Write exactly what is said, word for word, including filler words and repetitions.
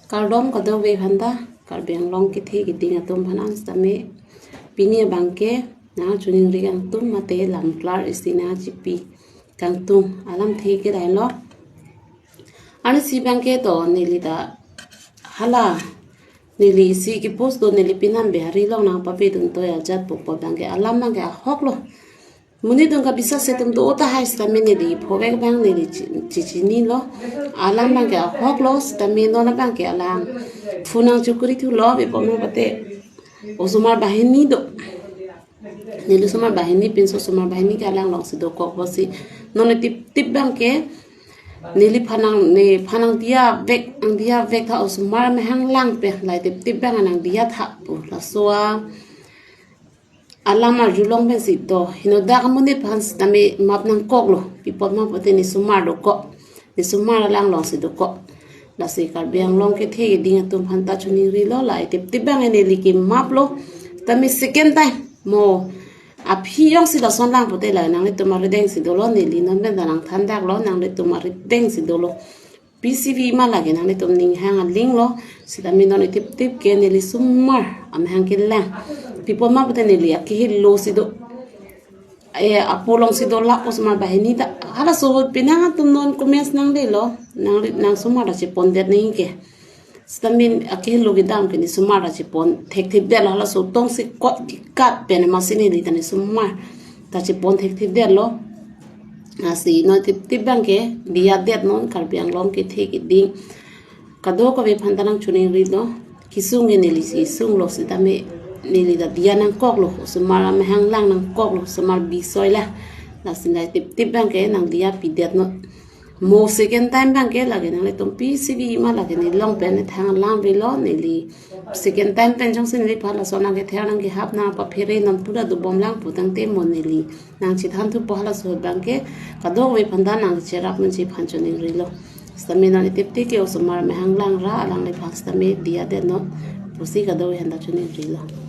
Kardom kadokave aphanta, Karbi Anglong kethe keding atum aphan an sitame pini abangke nangchiningri kangtung mate lamklar isi nangchipi kangtung alamthe ke lailo. Arnisi abangke to neli ta hala neli isi ke-post do, neli pinam Bihari along nangpavedun toya ajat pu apot abangke alam abangke ahok lo. Monit atum kabisas atum do tahai sitame neli phovek abang neli chi-, chichinilo. Alam abangke ahok lo sitame non abangke alang phone nangchokri thulo, bipon abang pate osomar banghini do. Neli osomar banghini, pinso osomar banghini ke alang alongsi dokok pusi non tip tip abangke neliphan nang, nephan nangdiya vek, nangdiya vek tha, osomar amahang lang pen lahai tip tip abang nangdiya tha pu. Laso a alam arjulong pensi do, henodak amonit aphan sitame map nangkoklo, pi apot ma pulote ne osomar dokok, ne osomar alang alongsi dokok. Lasi Karbi Anglong kethe keding atum aphanta chiningrilo, lahai tip tip abang neli kemap lo. Tame second time mo aphi jongsi lason lang pulote la nanglitum arideng si dolo, neli non pen ta nangthandaklo, nanglitum arideng si dolo. P C V ma lake nanglitum ninghang aling lo, sitame non tip tip ke neli osomar amahang kelang. Pi apot ma pulote neli akehelo si do. E, apo alongsi do la osomar banghini ta. Halaso ahut penang atum non comments nangdelo. Nang, nang osomar ta chepondet nangji ke. Sitame akehelo kedam ke ne osomar ta chepon thekthedetlo, halaso tongsekot kekat pen amatsi neli ta ne osomar ta chepon thekthedetlo. Lasi non tip tip abangke diyadet non Karbi Anglong kethe keding kadokave aphanta nangchiningrilo. Kesung ke nelisi sunglo sitame neli ta diya nangkoklo, osomar amahang lang nangkoklo, osomar bisoi la. Lasi lahai tip tip abangke nangdiya pidet non. Mo second time abangke lake nanglitum P C V ma lake nelong pen nethang lang avelo, neli second time pen jongsi neliphan lason nangkether nangkehap nangpaphere non pura dobom lang putangte mo neli nangchethan thupo, halaso abangke kadokave aphanta nangcherap nangji aphan chiningrilo. Sitame non tip tip ke osomar amahang lang ra alangliphan sitame diyadet non pusi kadokave aphanta chiningrilo.